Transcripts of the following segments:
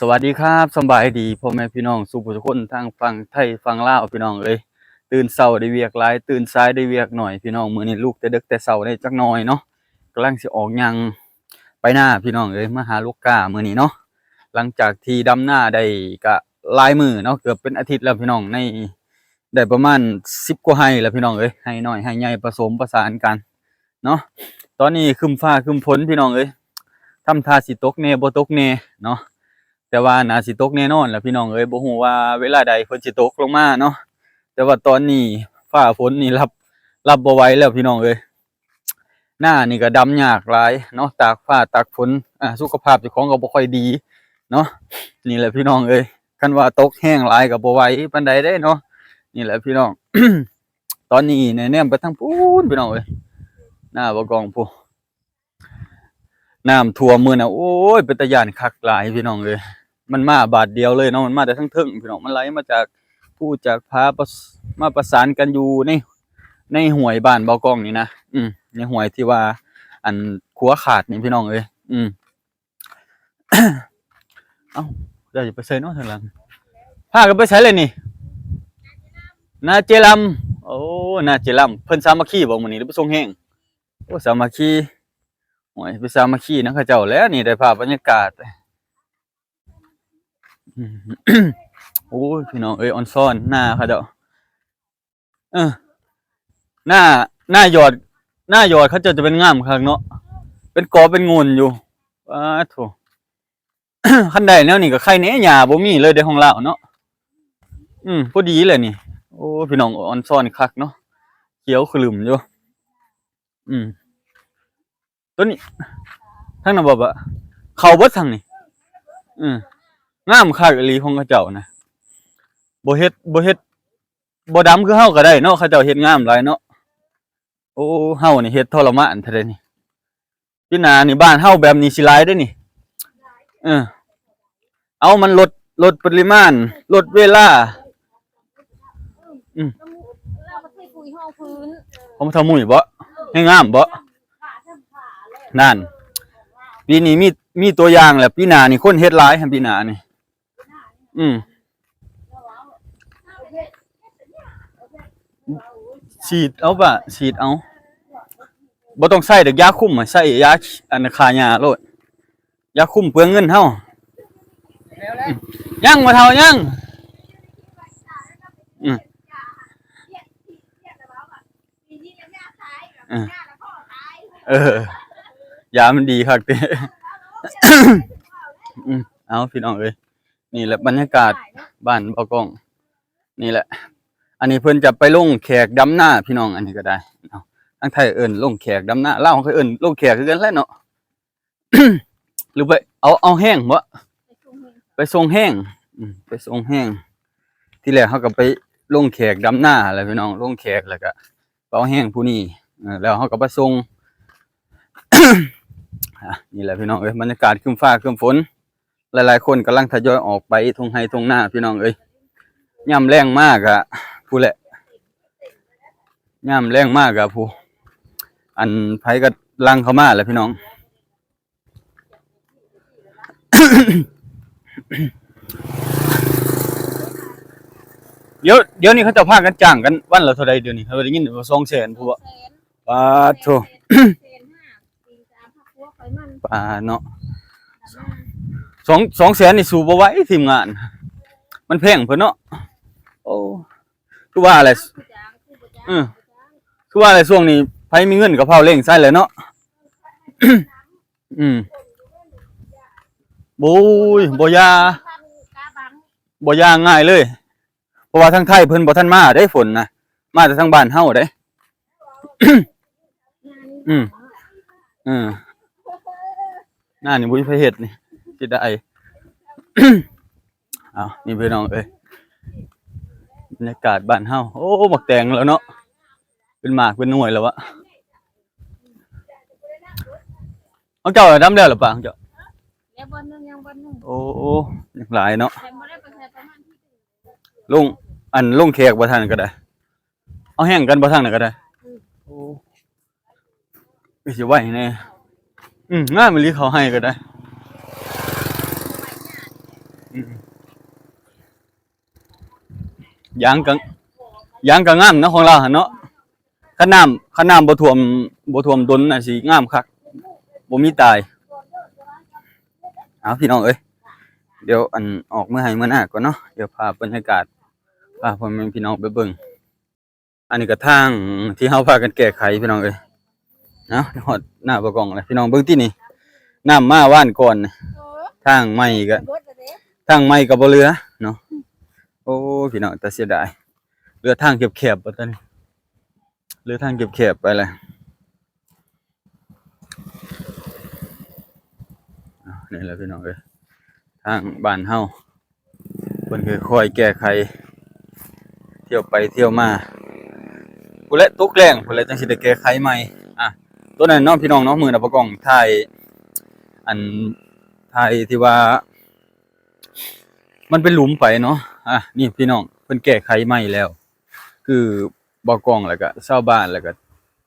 ສະຫວັດດີຄັບ ສະບາຍດີພໍ່ແມ່ພີ່ນ້ອງສູ່ຜູ້ສູ່ຄົນ ທັງຝັ່ງໄທຝັ່ງລາວ ພີ່ນ້ອງເອີຍ. ຕື່ນເຊົ້າໄດ້ວຽກຫຼາຍ ຕື່ນສາຍໄດ້ວຽກໜ້ອຍ ພີ່ນ້ອງ. ມື້ນີ້ລຸກແຕ່ເດິກແຕ່ເຊົ້າແດ່ຈັກໜ້ອຍເນາະ ກຳລັງຊິອອກຍ່າງໄປນາ ພີ່ນ້ອງເອີຍ ມາຫາລູກຄ້າມື້ນີ້ເນາະ. ຫຼັງຈາກທີ່ດຳນາໄດ້ກະຫຼາຍມື້ເນາະ ເກືອບເປັນອາທິດແລ້ວ ພີ່ນ້ອງ. ໃນ ໄດ້ປະມານສິບກວ່າໄຮ່ແລ້ວ ພີ່ນ້ອງເອີຍ ໄຮ່ນ້ອຍໄຮ່ໃຫຍ່ປະສົມປະສານກັນເນາະ. ຕອນນີ້ຄຶ້ມຟ້າຄຶ້ມຝົນ ພີ່ນ້ອງເອີຍ ທຳທ່າຊິຕົກແດ່ບໍ່ຕົກແດ່ເນາະ. ແຕ່ວ່າໜ້າຊິຕົກແນ່ນອນແຫຼະ ພີ່ນ້ອງເອີຍ ບໍ່ຮູ້ວ່າເວລາໃດເພິ່ນຊິຕົກລົງມາເນາະ. ແຕ່ວ່າຕອນນີ້ຟ້າຝົນນີ້ຮັບ ຮັບບໍ່ໄຫວແລ້ວ ພີ່ນ້ອງເອີຍ. ນານີ້ກໍດຳຍາກຫຼາຍເນາະ ຕາກຟ້າຕາກຝົນ ອາ ສຸຂະພາບເຈົ້າຂອງກໍບໍ່ຄ່ອຍດີເນາະ. ນີ້ແຫຼະ ພີ່ນ້ອງເອີຍ ຄັນວ່າຕົກແຮງຫຼາຍກໍບໍ່ໄຫວປານໃດເດ້ເນາະ. ນີ້ແຫຼະ ພີ່ນ້ອງ ຕອນນີ້ແນມໄປທາງພຸ້ນ ພີ່ນ້ອງເອີຍ ນາບໍ່ກອງພຸ້ນ ນ້ຳຖ້ວມມື້ນະ ໂອ້ຍ ເປັນຕາຢ້ານຄັກຫຼາຍ ພີ່ນ້ອງເອີຍ. ມັນມາບາດດຽວເລີຍເນາະ ມັນມາແຕ່ທາງເທິງ ພີ່ນ້ອງ ມັນໄຫຼມາຈາກພູຈາກຜາ ປະ ມາປະສານກັນຢູ່ໃນ ໃນຫ້ວຍບ້ານເບົາກອງນີ້ນະ. ອືມ ໃນຫ້ວຍທີ່ວ່າ ອັນ ຂົວຂາດນີ້ ພີ່ນ້ອງເອີຍ. ອືມ ເອົ້າ ເຈົ້າຈະໄປໃສເນາະທາງຫຼັງ ພາກັນໄປໃສແລ້ວນີ້? ນາເຈລຳ. ໂອ້ ນາເຈລຳ ເພິ່ນສາມັກຄີບໍ່ມື້ນີ້ ຫຼືໄປສົ່ງແຮງ? ໂອ້ ສາມັກຄີ ໂອ້ຍ ໄປສາມັກຄີນຳເຂົາເຈົ້າແຫຼະ. ນີ້ໄດ້ພາບບັນຍາກາດ ອືມ ໂອ້ຍ ພີ່ນ້ອງເອີຍ ອອນຊອນນາເຂົາເຈົ້າ. ເອີ ໜ້າ ໜ້າຍອດ ໜ້າຍອດເຂົາເຈົ້າຈະເປັນງາມຄັກເນາະ ເປັນກໍເປັນໂງ່ນຢູ່. ປາດໂທ້ ຄັນໄດ້ແນວນີ້ກໍໄຄແດ່ ຫຍ້າບໍ່ມີເລີຍເດ້ຂອງລາວເນາະ. ອືມ ພໍດີແຫຼະນີ້. ໂອ້ ພີ່ນ້ອງ ອອນຊອນຄັກເນາະ ຂຽວຂລຶມຢູ່. ອືມ ຕົວນີ້ ທາງນັ້ນບໍ່ ເຂົ້າເບິດທາງນີ້. ເອີ ງາມຄັກອີ່ຫຼີຂອງເຂົາເຈົ້ານະ ບໍ່ເຮັດ ບໍ່ເຮັດ ບໍ່ດຳຄືເຮົາກໍໄດ້ເນາະ ເຂົາເຈົ້າເຮັດງາມຫຼາຍເນາະ. ໂອ້ ເຮົານີ້ເຮັດທໍລະມານແທ້ເດນີ້. ປີໜ້ານີ້ບ້ານເຮົາແບບນີ້ຊິຫຼາຍເດ້ນີ້. ເອີ ເອົາ ມັນລົດ ລົດປະລິມານ ລົດເວລາ. ອືມ ເຮົາມາເທປຸຍຮອງພື້ນ ຂອງເຖົ້າມຸ້ຍເບາະ ໃຫ້ງາມເບາະ. ນັ້ນ ປີນີ້ມີ ມີຕົວຢ່າງແລ້ວ ປີໜ້ານີ້ຄົນເຮັດຫຼາຍ ປີໜ້ານີ້. ອືມ ສີດເອົາປະ ສີດເອົາ ບໍ່ຕ້ອງໃຊ້ດອກຢາຄຸມ ໃຊ້ຢາ ອັນ ຂ້າຫຍ້າໂລດ. ຢາຄຸມເປືອງເງິນເຮົາ. ຍັງບໍ່ເຖົ້າ ຍັງ. ອືມ ເອີ ຢາມັນດີຄັກຕິ. ອືມ ເອົາ ພີ່ນ້ອງເອີຍ ນີ້ແຫຼະບັນຍາກາດບ້ານເບົາກອງ. ນີ້ແຫຼະ ອັນນີ້ເພິ່ນຈະໄປລົງແຂກດຳນາ ພີ່ນ້ອງ. ອັນນີ້ກໍໄດ້ເນາະ ທາງໄທເອີ້ນລົງແຂກດຳນາ ລາວກໍເອີ້ນລົງແຂກຄືກັນແຫຼະເນາະ. ຫຼືໄປເອົາ ເອົາແຮງເບາະ ໄປສົ່ງແຮງ ອືມ ໄປສົ່ງແຮງ. ທີແລກເຮົາກໍໄປລົງແຂກດຳນາແຫຼະ ພີ່ນ້ອງ ລົງແຂກແລ້ວກໍໄປເອົາແຮງຜູ້ນີ້ ເອີ ແລ້ວເຮົາກໍໄປສົ່ງ. ອາ ນີ້ແຫຼະ ພີ່ນ້ອງເອີຍ ບັນຍາກາດຄຶ້ມຟ້າຄຶ້ມຝົນ ຫຼາຍໆຄົນກຳລັງທະຍອຍອອກໄປທົ່ງໄຮ່ທົ່ງນາ ພີ່ນ້ອງເອີຍ. ຍາມແລງມາກະ ຜູ້ແຫຼະ ຍາມແລງມາກະຜູ້ ອັນ ໃຜກໍຫຼັ່ງເຂົ້າມາແຫຼະ ພີ່ນ້ອງ. ດຽວ ດຽວນີ້ເຂົາເຈົ້າພາກັນຈ້າງກັນວັນລະເທົ່າໃດ? ດຽວນີ້ເຮົາໄດ້ຍິນວ່າສອງແສນພຸ້ນເບາະ. ປາດໂທ້ ປາດເນາະ ສອງ ສອງແສນນີ້ສູ້ບໍ່ໄຫວທີມງານ ມັນແພງເພິ່ນເນາະ. ໂອ້ ຄືວ່າແຫຼະ ເອີ ຄືວ່າແຫຼະ ຊ່ວງນີ້ໃຜມີເງິນກໍພາວເລັ່ງໃສ່ແຫຼະເນາະ. ອືມ ໂອ້ຍ ບໍ່ຢາ ບໍ່ຢາງ່າຍເລີຍ ເພາະວ່າທາງໄທເພິ່ນບໍ່ທັນມາເດ້ ຝົນນະ ມາແຕ່ທາງບ້ານເຮົາເດ້. ອືມ ເອີ ໜ້ານີ້ບໍ່ມີໃຜເຮັດນີ້ ເສຍດາຍ. ເອົາ ນີ້ພີ່ນ້ອງເອີຍ ບັນຍາກາດບ້ານເຮົາ. ໂອ້ ໝາກແຕງແລ້ວເນາະ ເປັນໝາກເປັນໜ່ວຍແລ້ວວະ. ຂອງເຈົ້າດຳແລ້ວຫຼືປະ ຂອງເຈົ້າ? ແລ້ວບ່ອນໜຶ່ງ ຍັງບ່ອນໜຶ່ງ. ໂອ້ ຍັງຫຼາຍເນາະ ແຕ່ບໍ່ໄດ້ໄປໃສ່ປະມານ ລົງ ອັນ ລົງແຂກບໍ່ທັນກໍໄດ້. ເອົາແຮງກັນບໍ່ທາງນັ້ນກໍໄດ້. ອືມ ໂອ້ ຄືຊິໄວແດ່. ອືມ ງາມອີ່ຫຼີ ເຂົ້າໄຮ່ກໍໄດ້. ຢາງກໍ ຢາງກໍງາມເນາະ ຂອງລາວຫັ້ນເນາະ. ຄັນນ້ຳ ຄັນນ້ຳບໍ່ຖ້ວມ ບໍ່ຖ້ວມດົນນະ ຊິງາມຄັກ ບໍ່ມີຕາຍ. ເອົາ ພີ່ນ້ອງເອີຍ ດຽວ ອັນ ອອກເມືອໄຮ່ເມືອນາກ່ອນເນາະ. ດຽວພາບບັນຍາກາດ ພາພໍ່ແມ່ພີ່ນ້ອງໄປເບິ່ງ. ອັນນີ້ກໍທາງທີ່ເຮົາພາກັນແກ້ໄຂ ພີ່ນ້ອງເອີຍ. ເອົາ ຮອດໜ້າບໍ່ກ້ອງແລ້ວ ພີ່ນ້ອງເບິ່ງຕິນີ້. ນ້ຳມາວານກ່ອນ ທາງໃໝ່ກໍ ທາງໃໝ່ກໍບໍ່ເຫຼືອເນາະ. ໂອ້ ພີ່ນ້ອງ ຕາເສຍດາຍ ເຫຼືອທາງແຄບໆ ບັດນີ້ ເຫຼືອທາງແຄບໆ ໄປແລ້ວ. ນີ້ແຫຼະ ພີ່ນ້ອງເອີຍ ທາງບ້ານເຮົາ ເພິ່ນຄ່ອຍໆແກ້ໄຂ ທ່ຽວໄປທ່ຽວມາ ພຸ້ນແຫຼະ ຕົກແລງພຸ້ນແຫຼະ ຈັ່ງຊິໄດ້ແກ້ໄຂໃໝ່. ອ່ະ ຕົວນັ້ນເນາະ ພີ່ນ້ອງເນາະ ມື້ນະ ບໍ່ກ້ອງຖ່າຍ ອັນ ຖ່າຍທີ່ວ່າ ມັນເປັນຫຼຸມໄປເນາະ. ອ່ະ ນີ້ ພີ່ນ້ອງ ເພິ່ນແກ້ໄຂໃໝ່ແລ້ວ ຄືບໍ່ກ້ອງ ແລ້ວກະຊາວບ້ານ ແລ້ວກະ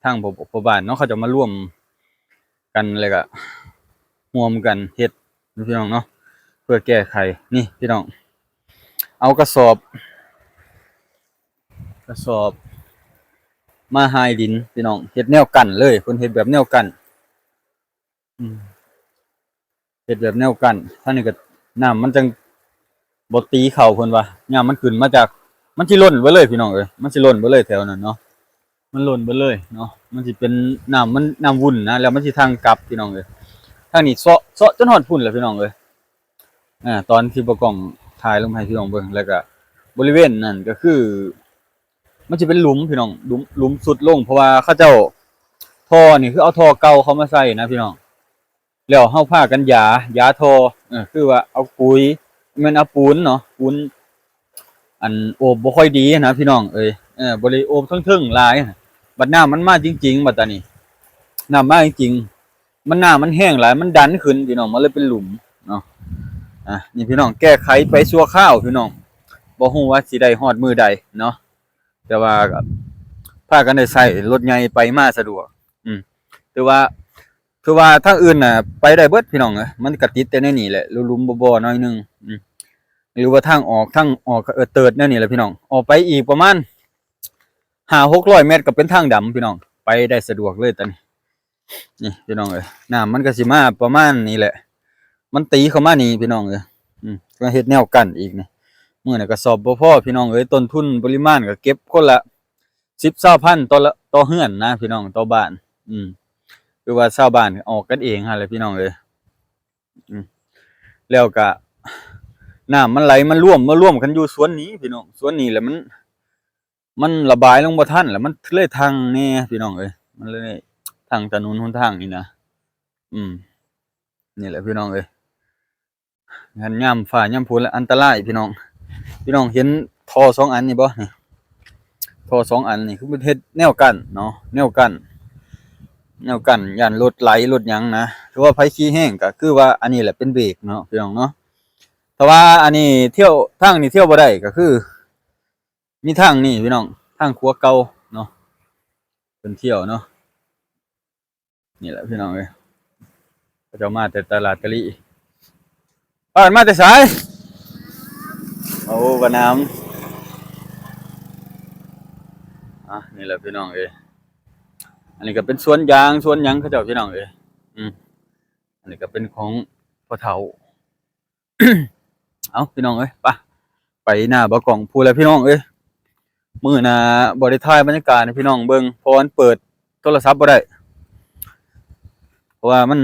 ທາງພໍ່ ພໍ່ບ້ານເນາະ ເຂົາເຈົ້າມາລວມກັນ ແລ້ວກະຮ່ວມກັນເຮັດ ພີ່ນ້ອງເນາະ ເພື່ອແກ້ໄຂ. ນີ້ ພີ່ນ້ອງ ເອົາກະສອບ ກະສອບມາຫາຍດິນ ພີ່ນ້ອງ ເຮັດແນວກັ້ນເລີຍ ເພິ່ນເຮັດແບບແນວກັ້ນ ອືມ ເຮັດແບບແນວກັ້ນ ທາງນີ້ກໍນ້ຳມັນຈັ່ງບໍ່ຕີເຂົ້າ ເພິ່ນວ່າ ຍາມມັນຂຶ້ນມາຈາກ ມັນຊິລົ້ນເບິດເລີຍ ພີ່ນ້ອງເອີຍ ມັນຊິລົ້ນເບິດເລີຍແຖວນັ້ນເນາະ. ມັນລົ້ນເບິດເລີຍເນາະ ມັນຊິເປັນນ້ຳ ມັນນ້ຳວຸ່ນນະ ແລ້ວມັນຊິທາງກັບ ພີ່ນ້ອງເອີຍ. ທາງນີ້ເຊາະ ເຊາະຈົນຮອດພຸ້ນແຫຼະ ພີ່ນ້ອງເອີຍ. ອ່າ ຕອນທີ່ບໍ່ກ້ອງຖ່າຍລົງໃຫ້ພີ່ນ້ອງເບິ່ງ ແລ້ວກະບໍລິເວນນັ້ນກໍຄື ມັນຊິເປັນຫຼຸມ ພີ່ນ້ອງ ຫຼຸມ ຫຼຸມຊຸດລົງ ເພາະວ່າເຂົາເຈົ້າ ທໍ່ນີ້ຄືເອົາທໍ່ເກົ່າເຂົ້າມາໃສ່ນະ ພີ່ນ້ອງ ແລ້ວເຮົາພາກັນຢາ ຢາທໍ່ ເອີ ຄືວ່າເອົາປຸຍ ແມ່ນເອົາປູນເນາະ ປູນ ອັນ ໂອບບໍ່ຄ່ອຍດີນະ ພີ່ນ້ອງເອີຍ ເອີ ບໍ່ໄດ້ໂອບເທິງໆຫຼາຍ ບັດນ້ຳມັນມາຈິງໆ ບັດຕານີ້ ນ້ຳມາຈິງໆ ມັນ ນ້ຳມັນແຮງຫຼາຍ ມັນດັນຂຶ້ນ ພີ່ນ້ອງ ມັນເລີຍເປັນຫຼຸມເນາະ. ອ່າ ນີ້ ພີ່ນ້ອງ ແກ້ໄຂໄປຊົ່ວຄາວ ພີ່ນ້ອງ ບໍ່ຮູ້ວ່າຊິໄດ້ຮອດມື້ໃດເນາະ. ແຕ່ວ່າກໍພາກັນໄດ້ໃຊ້ລົດໃຫຍ່ໄປມາສະດວກ ອືມ ຖືວ່າ ຖືວ່າທາງອື່ນນະໄປໄດ້ເບິດ ພີ່ນ້ອງເອີຍ ມັນກະຕິດແຕ່ໃນນີ້ແຫຼະ ຫຼຸມໆບໍ່ໆໜ້ອຍໜຶ່ງ ອືມ ຫຼືວ່າທາງອອກ ທາງອອກ ເອີ ເຕີດແນວນີ້ແຫຼະ ພີ່ນ້ອງ ອອກໄປອີກປະມານຫ້າຫົກຮ້ອຍແມັດກໍເປັນທາງດຳ ພີ່ນ້ອງ ໄປໄດ້ສະດວກເລີຍຕອນນີ້. ນີ້ ພີ່ນ້ອງເອີຍ ນ້ຳມັນກໍຊິມາປະມານນີ້ແຫຼະ ມັນຕີເຂົ້າມານີ້ ພີ່ນ້ອງເອີຍ ອືມ ກໍເຮັດແນວກັ້ນອີກນີ້ ມື້ນັ້ນກະສອບບໍ່ພໍ ພີ່ນ້ອງເອີຍ ຕົ້ນທຶນ ປະລິມານກໍເກັບຄົນລະສິບ ຊາວພັນຕໍ່ລະ ຕໍ່ເຮືອນນະ ພີ່ນ້ອງ ຕໍ່ບ້ານ ອືມ ຄືວ່າຊາວບ້ານອອກກັນເອງຫັ້ນແຫຼະ ພີ່ນ້ອງເອີຍ ອືມ ແລ້ວກະນ້ຳມັນໄຫຼມາລວມ ມາລວມກັນຢູ່ສວນນີ້ ພີ່ນ້ອງ ສວນນີ້ແຫຼະ ມັນ ມັນລະບາຍລົງບໍ່ທັນ ແລ້ວມັນເລີຍທັງແດ່ ພີ່ນ້ອງເອີຍ ມັນເລີຍທັງຖະໜົນຫົນທາງນີ້ນະ ອືມ ນີ້ແຫຼະ ພີ່ນ້ອງເອີຍ ງານຍາມຟ້າຍາມຝົນລະອັນຕະລາຍ ພີ່ນ້ອງ ພີ່ນ້ອງເຫັນທໍ່ສອງອັນນີ້ບໍ່ ນີ້ ທໍ່ສອງອັນນີ້ຄືເຮັດແນວກັ້ນເນາະ ແນວກັ້ນ ແນວກັ້ນ ຢ້ານລົດໄຫຼລົດຫຍັງນະ ຖືວ່າໃຜຂີ່ແຮງກໍຄືວ່າອັນນີ້ແຫຼະເປັນເບຣກເນາະ ພີ່ນ້ອງເນາະ. ຖ້າວ່າອັນນີ້ທ່ຽວ ທາງນີ້ທ່ຽວບໍ່ໄດ້ກໍຄື ມີທາງນີ້ພີ່ນ້ອງ ທາງຂົວເກົ່າເນາະ ເພິ່ນທ່ຽວເນາະ. ນີ້ແຫຼະພີ່ນ້ອງເອີຍ ເຂົາເຈົ້າມາແຕ່ຕະຫຼາດຕະຫຼີ ພາກັນມາແຕ່ໃສ? ໂອ້ ກະໜາມ ອ່ະ ນີ້ແຫຼະພີ່ນ້ອງເອີຍ ອັນນີ້ກະເປັນສວນຢາງ ສວນຫຍັງເຂົາເຈົ້າ ພີ່ນ້ອງເອີຍ ອືມ ອັນນີ້ກະເປັນຂອງພໍ່ເຖົ້າ. ເອົ້າ ພີ່ນ້ອງເອີຍ ໄປ ໄປໜ້າບ່າວກ້ອງພຸ້ນແຫຼະພີ່ນ້ອງເອີຍ. ມື້ໜ້າບໍ່ໄດ້ຖ່າຍບັນຍາກາດໃຫ້ພີ່ນ້ອງເບິ່ງ ເພາະວ່າມັນເປີດໂທລະສັບບໍ່ໄດ້ ເພາະວ່າມັນ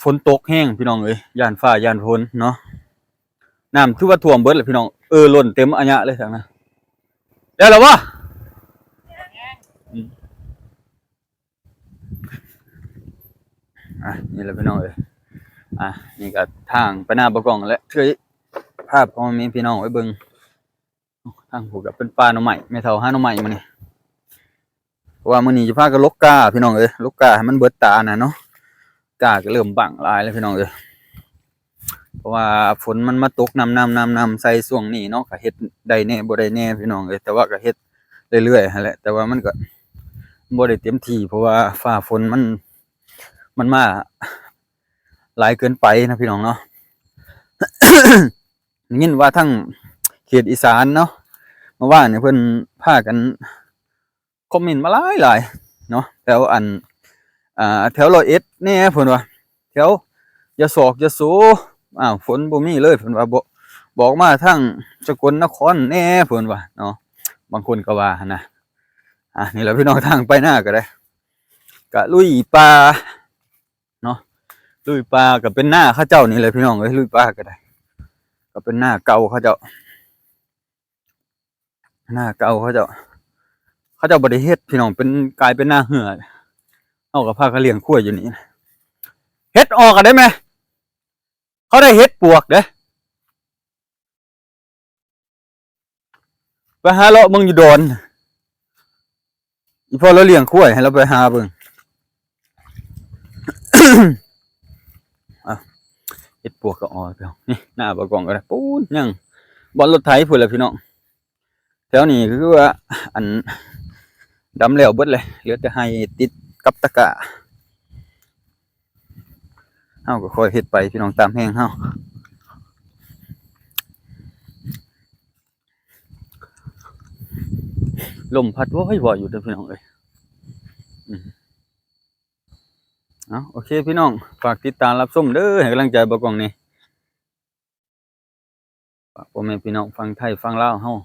ຝົນຕົກແຮງພີ່ນ້ອງເອີຍ ຢ້ານຟ້າຢ້ານຝົນເນາະ. ນ້ຳຖືວ່າຖ້ວມເບິດແຫຼະພີ່ນ້ອງ ເອີ ລົ້ນເຕັມອາຍະເລີຍທາງນັ້ນ. ແລ້ວລະບໍ່? ອືມ. ອ່ະ ນີ້ແຫຼະພີ່ນ້ອງເອີຍ ອ່ະ ນີ້ກະທາງໄປໜ້າບ່າວກ້ອງແຫຼະ ເຄີຍພາພໍ່ແມ່ພີ່ນ້ອງໄປເບິ່ງ. ທາງພຸ້ນກະເປັນປ່າໜໍ່ໄມ້ ແມ່ເຖົ້າຫາໜໍ່ໄມ້ມື້ນີ້ ເພາະວ່າມື້ນີ້ຈະພາກັນຫຼົກກ້າພີ່ນ້ອງເອີຍ ຫຼົກກ້າໃຫ້ມັນເບິດຕານະເນາະ. ກ້າກະເລີ່ມບັ້ງຫຼາຍແລ້ວພີ່ນ້ອງເອີຍ ເພາະວ່າຝົນມັນມາຕົກນຳ ນຳ ນຳ ນຳໃສ່ຊ່ວງນີ້ເນາະ ກະເຮັດໄດ້ແດ່ບໍ່ໄດ້ແດ່ພີ່ນ້ອງເອີຍ ແຕ່ວ່າກະເຮັດເລື້ອຍໆຫັ້ນແຫຼະ ແຕ່ວ່າມັນກະບໍ່ໄດ້ເຕັມທີ່ ເພາະວ່າຟ້າຝົນມັນ ມັນມາຫຼາຍເກີນໄປນະພີ່ນ້ອງເນາະ. ຍິນວ່າທາງເຂດອີສານເນາະ ເມື່ອວານນີ້ເພິ່ນພາກັນຄອມເມັນມາຫຼາຍໆເນາະ ແຖວອັນ ອ່າ ແຖວຮ້ອຍເອັດແດ່ເພິ່ນວ່າ ແຖວຍະສອກ ຍະໂສ ອ້າວ ຝົນບໍ່ມີເລີຍເພິ່ນວ່າ ບອກ ບອກມາທາງສະກົນນະຄອນແດ່ເພິ່ນວ່າເນາະ ບາງຄົນກໍວ່າຫັ້ນນະ. ອ່າ ນີ້ແຫຼະພີ່ນ້ອງ ທາງໄປນາກໍໄດ້ ກະລຸຍປ່າເນາະ ລຸຍປ່າ ກໍເປັນນາເຂົາເຈົ້ານີ້ແຫຼະພີ່ນ້ອງເອີຍ ລຸຍປ່າກໍໄດ້ ກໍເປັນນາເກົ່າເຂົາເຈົ້າ ນາເກົ່າເຂົາເຈົ້າ ເຂົາເຈົ້າບໍ່ໄດ້ເຮັດພີ່ນ້ອງ ເປັນ ກາຍເປັນນາເຮືອ ເຮົາກໍພາກັນລ້ຽງຄວາຍຢູ່ນີ້ ເຫັດອອກກໍໄດ້ແມ ເຂົາໄດ້ເຫັດປວກເດ້ ໄປຫາເລາະເບິ່ງຢູ່ດອນ ອີ່ພໍ່ລາວລ້ຽງຄວາຍ ໃຫ້ລາວໄປຫາເບິ່ງ ອ່ະ ເຫັດປວກກໍອອກແລ້ວ ນີ້ ໜ້າບ່າວກ້ອງກໍໄດ້ ປູ້ນ ຍັງບ່ອນລົດໄຖພຸ້ນແຫຼະພີ່ນ້ອງ. ແຖວນີ້ກໍຄືວ່າ ອັນ ດຳແລ້ວເບິດເລີຍ ເຫຼືອແຕ່ໄຮ່ຕິດກັບຕະກາ ເຮົາກໍຄ່ອຍເຮັດໄປພີ່ນ້ອງ ຕາມແຮງເຮົາ ລົມພັດໂວຍວອຍຢູ່ເດີພີ່ນ້ອງເອີຍ ອືມ ເອົາ ໂອເຄພີ່ນ້ອງ ຝາກຕິດຕາມຮັບຊົມເດີ ໃຫ້ກຳລັງໃຈບ່າວກ້ອງແດ່ ຝາກພໍ່ແມ່ພີ່ນ້ອງຝັ່ງໄທຝັ່ງລາວເຮົາ